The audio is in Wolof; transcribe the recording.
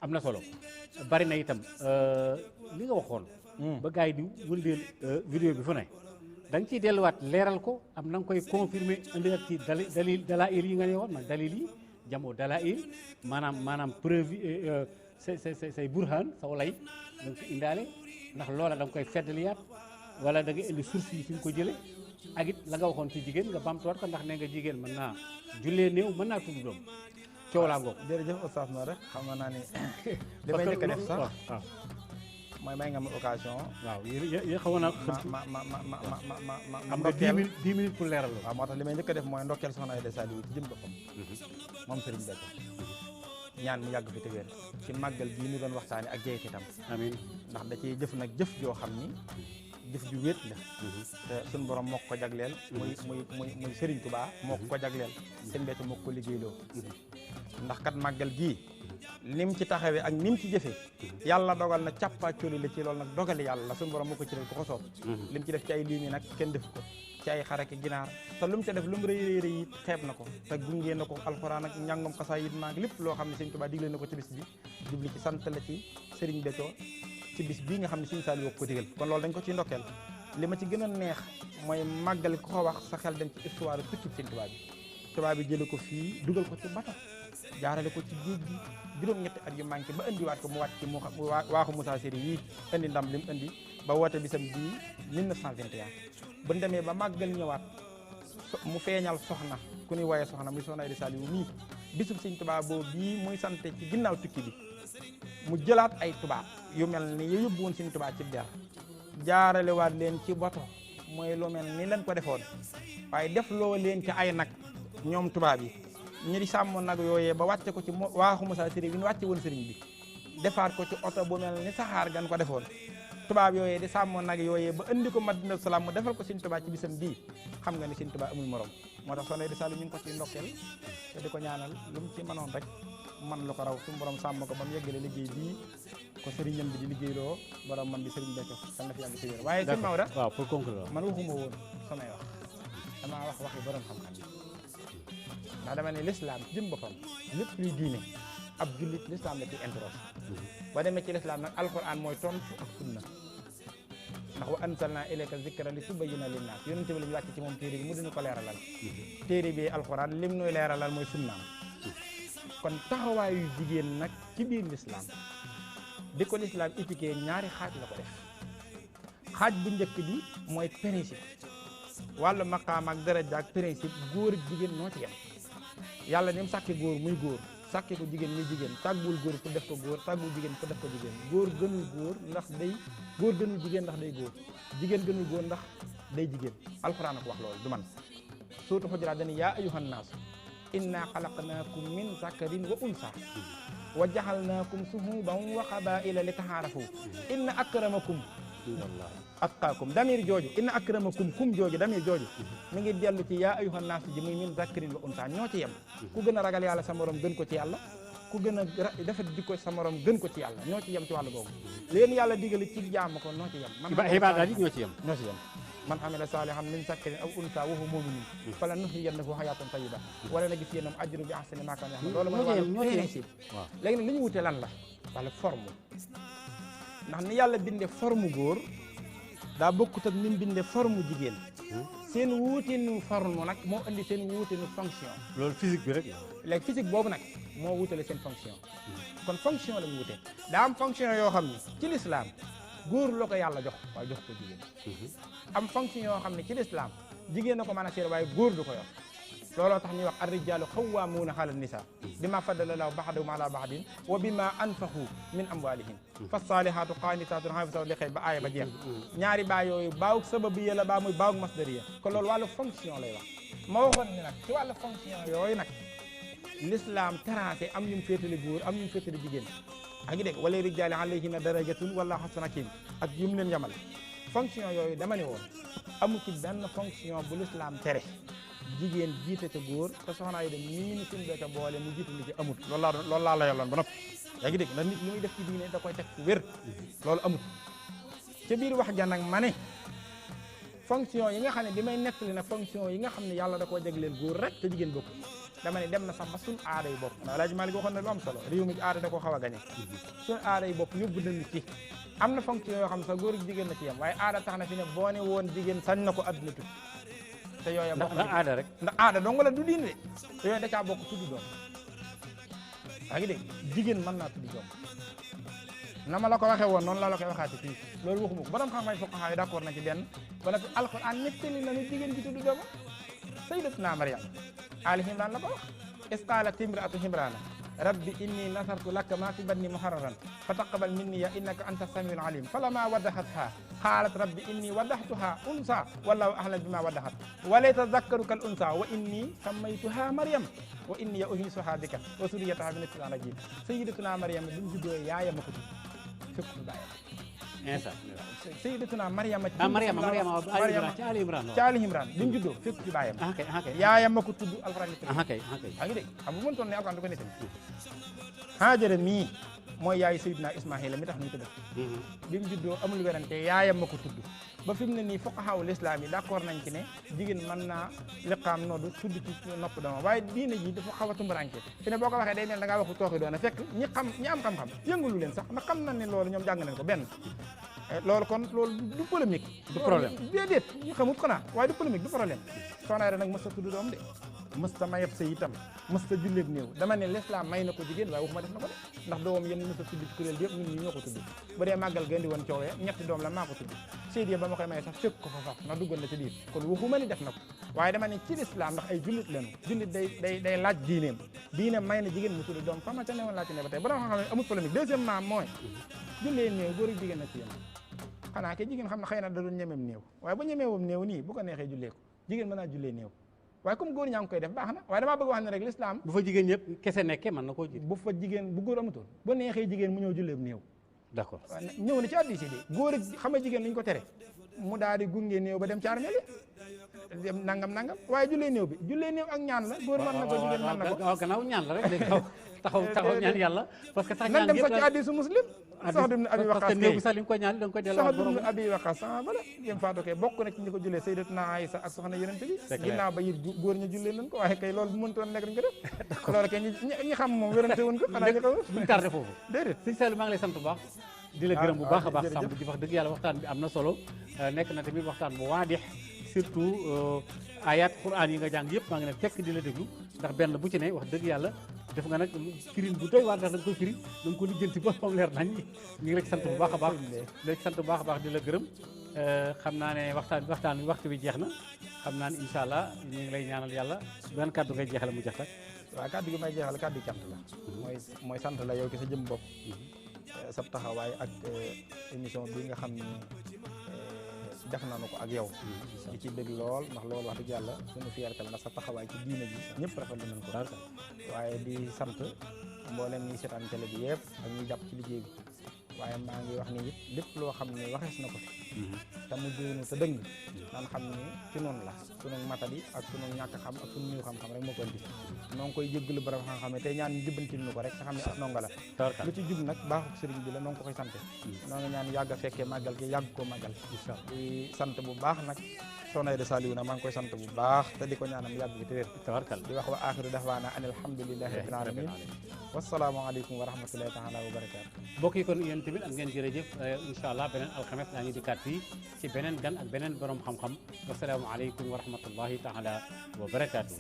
am na solo bari na itam li nga waxoon. ba gars yi di wëndeel vidéo bi fu ne da nga ciy delluwaat leeral ko am na nga koy confirmer indiwaat ci dalail yi nga ne woon man dalil yi jamoo dalail maanaam preuve say burhan saw lay da nga ko indaale ndax loola da nga koy feddaliyaat wala da nga indi source yi fi nga ko jële ak it la nga waxoon ci jigéen nga bamtuwaat ko ndax ne nga jigéen mën naa jullee néew mën naa tudd doom coow laa ngoog. jërëjëf Oustaz Mor rek xam naa ni li may njëkk a def sax waaw mooy may nga ma occasion. waaw yéen xawoon na am nga 10 minutes pour leeral loolu. waaw moo tax li may njëkk a def mooy ndokkeel soxna Aïda Saliou ci jëm boppam moom Serigne Béthio ñaan mu yàgg fi te wér ci màggal gii ñu doon waxtaane ak jeexitam amiin ndax da ciy jëf nag jëf joo xam ni jëf ju wéet la te suñu borom moo ko jagleel muy Serigne Touba moo ko jagleel Serigne Béthio moo ko liggéeyloo ndax kat màggal gii nim ci taxawee ak nim ci jëfee yàlla dogal na càppaacoli la ci loolu nag dogali yàlla la suñu borom moo ko ci def ko soob lim ci def ci ay lii nii nag kenn def ko ci ay xaraki ginaar te lu mu ca def lu mu rëy rëy it xeeb na ko te gungee na ko alxuraan ak njàngam xasaayid maag lépp loo xam ne Serigne Touba digle na ko ci bis bi jubli ci sant la ci Serigne Béthio ci bis bii nga xam ne Serigne Saliou ko digal kon loolu dañ ko ciy ndokkeel li ma ci gën a neex mooy màggal ko ko wax sa xel dem ci histoire tukki Serigne Touba bi jële ko fii dugal ko ci bato jaarale ko ci géej gi juróom-ñetti at yu manqué ba indiwaat ko mu wàcc ci mu waaxu Moussa Seri yii indi ndam li mu indi ba woote bisam bii 1921 ba demee ba màggal ñëwaat mu feeñal soxna ku ñuy woyee soxna muy soxna Aïda Saliou mii bisub Sëñ Tuubaa boobu bii muy sant ci ginnaaw tukki bi mu jëlaat ay tubaab yu mel ni yu yóbbu woon Sëñ Tuubaa ci der jaarale waat leen ci bato mooy lu mel ni leen ko defoon waaye def loo leen ci ay nag ñoom tubaab yi ñu di sàmm nag yooyee ba wàcce ko ci waaxu Moussa Seri bi ñu wàcce woon sëriñ bi defaat ko ci oto bu mel ni saxaar gan ko defoon tubaab yooyee di sàmm nag yooyee ba indi ko Madina Salaam mu defal ko Sëriñ Tuubaa ci bisam bii xam nga ni Sëriñ Tuubaa amul morom moo tax soxna Aïda Saliou ñu ngi ko ci ndokkeel te di ko ñaanal lu mu ci mënoon rek man lu ko raw suñu borom sàmm ko ba mu yeggale liggéey bii ko sëriñam bi di liggéeyloo borom man bi Serigne Béthio san na fi yàgg ci wér waaye sëñ Maodo waaw pour conclure man waxuma woon samay wax damaa wax waxi borom xam-xam yi ndax dama ne l'islam ci jëm boppam lépp luy diine ab jullit l'islam la ci interroge ba demee ci l'islam nag alquran mooy tontu ak sunna ndax wa anzalna ilayka zikra li tubayyina linnaas yonente bi la ñu wàcc ci moom téere bi mu dina ko leeralal téere bi alquran lim nuy leeralal mooy sunnaam kon taxawaayu jigéen nag ci biir l'islam di ko l'islam étiqueté ñaari xaaj la ko def xaaj bu njëkk bi mooy principe wàllu maqaam ak daraja ak principe góor ak jigéen ñoo ci yem yàlla ni mu sàkki góor muy góor sàkki ko jigéen muy jigéen tàggul góor pour def ko góor tàggul jigéen pour def ko jigéen góor gënul góor ndax day góor gënul jigéen ndax day góor jigéen gënul góor ndax day jigéen alxuraan a ko wax loolu du man suuratu Hujuraat dañu yaa ayyuhan naas inna xalaqnaakum min zakarin wa unsa wa jaxalnaakum suhuban wa qabaa'ila li taxaarafu inna akramakum atqaakum damir jooju inna akramakum kum jooju damir jooju mi ngi dellu ci yaa ayyuhan naas ji muy min zakarin wa unsa ñoo ci yem ku gën a ragal yàlla sa morom gën ko ci yàlla ku gën a defet jikko sa morom gën ko ci yàlla ñoo ci yem ci wàllu googu leen yàlla digal ci jaam ko ñoo ci yem ibaadaat yi ñoo ci yem man amila saalihan min zakarin aw unsa wa huwa mu'minun fala nuhyiyannahu hayaatan tayyiba wala na gis yéenam ajru bi ahsani ma kaanu ya'maluun loolu mooy wàllu principe léegi nag li ñu wute lan la wala forme ndax ni yàlla binde forme góor daa bokkut ak ni mu binde forme jigéen seen wuutinu forme nag moo indi seen wuutinu fonction loolu physique bi rek léegi physique boobu nag moo wutale seen fonction kon fonction lañu wute daa am fonction yoo xam ne ci l'islam góor la ko yàlla jox waaye jox ko jigéen am fonction yoo xam ne ci l'islam jigéen na ko mën a seet waaye góor du ko yor looloo tax ñuy wax ar-rijaalu xawwaamuuna ala nisaa bima faddala llaahu ba'dahum ala ba'din wa bima anfaqu min amwaalihim fa saalihaatu qaanitaatun haafizaatun lil ghaybi ba aaya ba jeex ñaari baa yooyu baawug sababiya la baa muy baawug masdariya kon loolu wàllu fonction lay wax ma waxoon ni nag ci wàllu fonction yooyu nag l'islam terrassé am ñu mu féetale góor am ñu mu féetale jigéen a ngi dégg wala rijaali alayhinna darajatun wallaahu hakiimun hakiim ak yu mu leen yamal fonction yooyu dama ne woon amu ci benn fonction bu l'islam tere jigéen jiite ca góor te soxna yi dem nii ni suñu béykat boole mu jiite li ci amut loolu laa la yoloon ba noppi yaa ngi dégg ndax nit li muy def ci diine da koy teg fu wér loolu amut ca biir wax ja nag ma ne fonction yi nga xam ne bi may nettali nag fonction yi nga xam ne yàlla da koo jagleel góor rek te jigéen bokk dama ne dem na sax ba suñ aada yi bopp ndax Alaaji Maalik waxoon na lu am solo réew mi aada da ko xaw a gañe suñ aada yi bopp yóbbu nañu ci am na fonction yoo xam sax góor ak jigéen na ci yem waaye aada tax na fi ne boo ne woon jigéen sañ na ko adduna tukki te yooya bokk ndax aada rek ndax aada dong la du diin de te yooyu da caa bokk tudd doom yaa ngi dégg jigéen mën naa tudd doom na ma la ko waxee woon noonu la la koy waxaati fii loolu waxuma ko borom xam-xam fuqaha yi d'accord na ci benn ba nag alquran nettali na nu jigéen ji tudd doomam sayyidatuna Maryam Ali Imran la ko wax is qaalat imraatu Imrana rabbi inni nasartu laka ma fi batni muharraran fa taqabbal minni ya innaka anta samiul alim falamma waddahatha qaalat rabbi inni waddahtuha unsa wallahu a'lam bima waddahat wa laysa dhakkaru kal unsa wa inni sammaytuha Maryam wa inni uhiisuha bika wa suriyataha min ash-shaytaani rajiim sayyidatuna Maryam bi mu juddoo yaayam a ko tudd fekk baayam insa sayyidatuna Maryam ci Ali Imran ci Ali Imran bi mu juddoo fekk ci baayam okay yaayam a ko tudd alxuraan okay yaa ngi dégg xam bu mëntoon ne alxuraan du ko nettali Haajara mii mooy yaayu Seydina Ismaahila mi tax ñu tudd bi mu juddoo amul werante yaayam ma ko tudd ba fi mu ne nii fuqahaa lislaam yi d'accord nañ ci ne jigéen mën naa liqaam noddu tudd ci nopp dama waaye diine ji dafa xaw a tumbaranke fi ne boo ko waxee day mel da ngaa waxu tooxi doona fekk ñi am xam-xam yëngalu leen sax ndax xam nañ ne loolu ñoom jàng nañ ko benn loolu kon loolu du polémique du problème déedéet ñu xamut xanaa waaye du polémique du problème soxna Aida nag mës ta tudd doom de mës ta mayab sëy itam mës ta julleeg néew dama ne l'islam may na ko jigéen waaye waxuma def na ko de ndax doomam yéen mës a tudd ci kuréel bi yëpp ñun ñi ñoo ko tudd bu dee màggal gën di woon coowee ñetti doom la maa ko tudd Seydi ba ma koy may sax fekk ko fa faf ndax duggoon na ci biir kon waxuma ni def na ko waaye dama ne ci l'islam ndax ay jullit lañu jullit day laaj diineem diineem may na jigéen mu tudd doom fa ma ca newoon laa ci ne ba tey ba xam ne amul polémique deuxièmement mooy jullee néew góor ak jigéen na ci yéen xanaa ke jigéen xam na xëy na da doon ñemeem néew waaye bu ñemeewum néew nii bu ko neexee jullee ko jigéen mën naa jullee néew waaye comme góor ñaa ngi koy def baax na waaye damaa bëgg wax ne rek l'islam bu fa jigéen ñëpp kese nekkee mën na koo jiit bu fa jigéen bu góor amutoon bu neexee jigéen mu ñëw julleem néew d'accord ñëw na ci hadiis yi de góor ak xam nga jigéen lu ñu ko tere mu daal di gunge néew ba dem ci armeel yi dem nangam waaye jullee néew bi jullee néew ak ñaan la góor mën na ko jigéen mën na ko waaw gannaaw ñaan la rek léegi taxaw ñaan yàlla parce que sax nan dem sax ci hadiisu Muslim Saxd ibn Abi Waqaas parce que néew bi sax li nga koy ñaan da nga koy delloo Saxd ibn Abi Waqaas sama bala yém faatu kay bokk na ci ñi ko jullee Sayyidatuna Aysa ak soxna Yonent bi ginnaaw ba it góor ña jullee nañ ko waaye kay loolu bu mëntoon nekk dañ ko def loolu kay ñi xam moom wérante wuñ ko xanaa ñu ko buñ tardé foofu déedéet sëñ Saliou maa ngi lay sant bu baax di la gërëm bu baax a baax Samb di wax dëgg yàlla waxtaan bi am na solo nekk na tamit waxtaan bu waadix surtout ayat Qur'an yi nga jàng yëpp maa ngi ne fekk di la déglu ndax benn bu ci ne wax dëgg yàlla def nga nag firin bu doy waar ndax da nga ko firi da nga ko lijjanti ba moom leer nañ ñu ngi la ci sant bu baax a baax di la ci sant bu baax a baax di la gërëm xam naa ne waxtu bi jeex na xam naa ne incha allah ñu ngi lay ñaanal yàlla benn kàddu ngay jeexale mu jeex rek waaw kàddu gi may jeexal kàddu cant la mooy sant la yow ki sa jëm bopp sa taxawaay ak émission bi nga xam ni def nañu ko ak yow di ci bëgg lool ndax loolu wax dëgg yàlla suñu fierté la ndax sa taxawaay ci diine ji ñëpp rafetlu nañ ko waaye di sant mboolem ñi seetaan télé bi yëpp ak ñuy jàpp ci liggéey bi waaye maa ngi wax ni it lépp loo xam ne waxees na ko fi te mu juunu te dëng naan xam ni ci noonu la sunu matadi ak sunu ñàkk xam ak sunu ñëw xam-xam rek moo ko indi noo ngi koy jéggalu borom xam-xam ne tey ñaan ñu jubbantil nu ko rek te xam ne ak ndonga la lu ci jub nag baaxuk sëriñ bi la noo ngi ko koy sante noo ngi ñaan yàgg a fekkee màggal gi yàgg koo màggal di sant bu baax nag Soxna Aida Saliou na maa ngi koy sant bu baax te di ko ñaanam yàgg bi te wér tabarkal di wax wa axiru dahwaana an alhamdulillahi rabbil alamin wasalaamu aleykum wa rahmatullahi taala wa barakaatu mbokk yi kon yéen tamit am ngeen jërëjëf incha allah beneen alxames daa ngi dikkaat fii ci beneen gan ak beneen borom xam-xam wasalaamu aleykum wa rahmatullahi taala wa barakaatu